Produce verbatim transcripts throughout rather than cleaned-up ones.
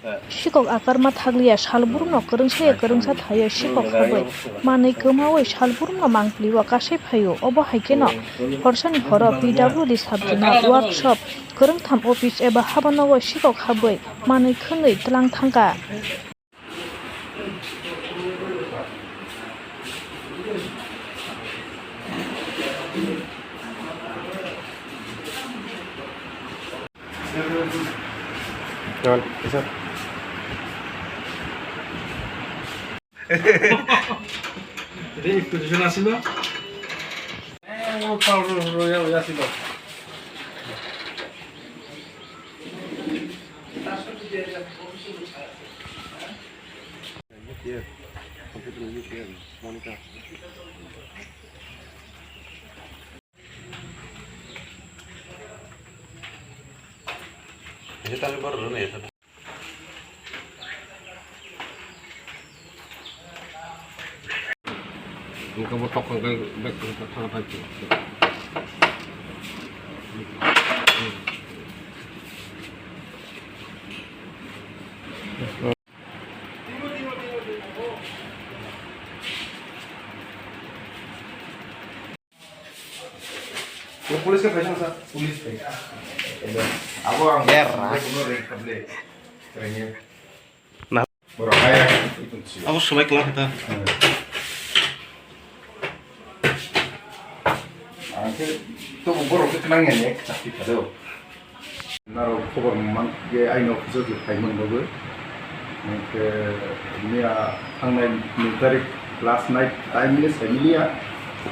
Sikok akarma thakliya, salbrumno kwrwngsaya kwrwngsa thaio sikok habwi manwi kwmaui salbrumno mangpilio kasai phaio. Obo hai kheno horsani horo P W D sub zonal workshop kwrwngtham office eba habanogo sikok habwi manwi khwnwi tlang thangkha. Ini position asli lo. Eh, mau tahu dulu ya, ya sih lo. Engkau botok engkau bek engkau thang thang tu. Police ke paisa sa? Police ke. Abo ang. Ber, ah. Kuno rei kable. Rengnya. Nah. Borok hai. Abo sobai kelang kita. Hmm. Ang ke to borok ke kenang ya nek sakti kado. Naro khobor man ge aini office o phaimani bagwi. Hwnkhe miya thangnai nui tarik last night time ni saimiliya.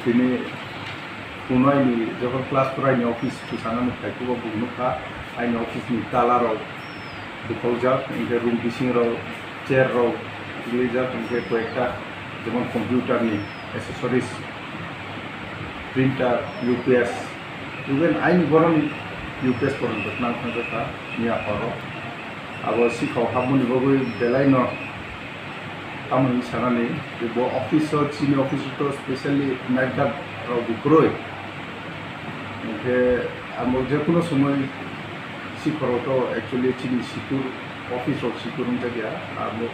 Tini phunai ni jokhon class four aini office bwskango phai phuru bo nukha aini office ni tala rok bukhaujak, hwnkhe room bising rok chair rok rijak, hwnkhe koi ekta jemon computer ni accessories, printer, U P S, even aini boroni U P S poronto nang thangjakha miya horo. Abo sikhao habmani bagwi belai no tamo hinwi sanani, bo office o, chini office o to specially night guard rok bo kwrwi. Hwnkhe amo jekhuno somoi sikhorok to actually chini sikur office rok sikur wngjakya, amo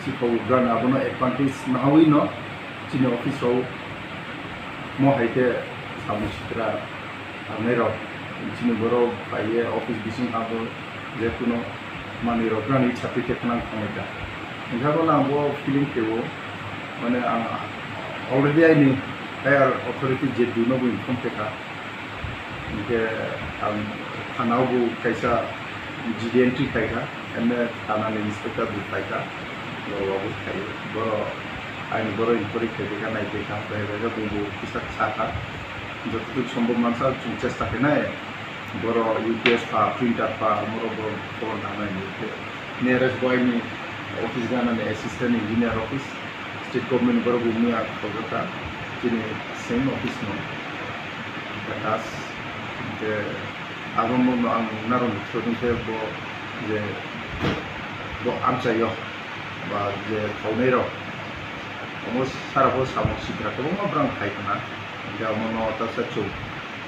sikhao brani abono advantage nahawi no chini office rok mo hai khe samung sitra tangnairok chini borok phaiye office bising abo jekhuno manwirok brani certificate nang thangwi ta. Hwnkhe bono ang bo feeling khe-o, mane ang already aini higher authority je duino bo inform khe kha. Hwnkhe ang thana o bo kaisa G D entry khai kha, M A thana ni inspector bo khai kha, borok bo khai, borok aini borok inquiry khai kha, nai kha, khai kha, bo bo kisa sa kha, joto duk sombhob mansa chwng chesta khainai, borok U P S pha, printer pha, omorok bo khobor nang nai, nearest boy ni office gana ni assistant engineer office, state government borok bo miya khobor kha, chini same office no, das, je. Abo no ang narwkni through khe bo je bo amchaio ba je thawnai rok omo sara bo samung sitra kwbangma borok khai khna. Hwnkhe omo no ta sa chwng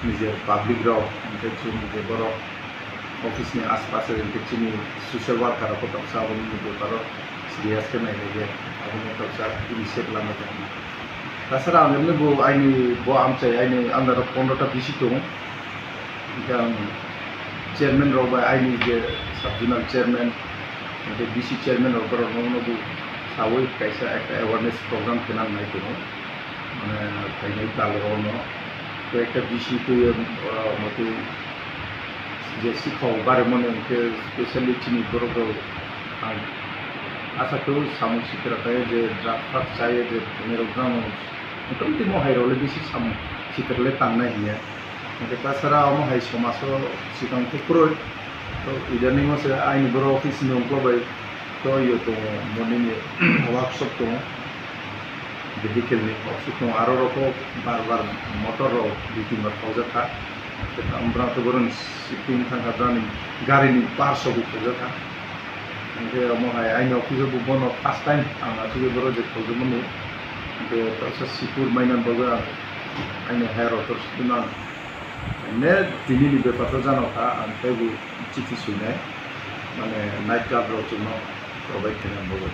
nije public rok hwnkhe chwng je borok office ni aspas hwnkhe chini social worker rok kotor sa abo ni beparo serious khe nai nai khe abo no ta sa initiate lama tong. Tasara ang emni bo aini bo amchai aini under o pondro ta bisi tongo. Hwnkhe ang chairman rok bai aini je sub zonal chairman, hwnkhe B C chairman rok borok no bo sawi kaisa ekta awareness program khe nang nai tongo. Mane phainai tal rok no koi ekta B C twi, ah, motwi je sikhok barwi mani hwnkhe specially chini borok rok ang asa khe samung sitra khe je drug frugs chawi je phainai rok no. Motamoti mo hai rok le bisi samung sitra le tangnai hinya. Hwnkhe tasara omo hai somaso swkang khe kwrwi. To idaning o se aini borok office ni ungklo bai to yo tongo, morning ni workshop tongo, vehicle ni workshop tongo, aro rok o bar bar motor rok dui tin bar khawjak kha. Tamo borok ni sitting thang kha, borok ni gari ni parts rok bo khawjak kha. Hwnkhe omo hai aini office o bo bono first time ang asugwi borok je khawjakmani. Hwnkhe kaisa sikur mainani bagwi ang aini higher authority no ang ne tini ni bepar o jano kha ang teibo chithi swinai. mane night guard rok chwngno provide khaina bagwi.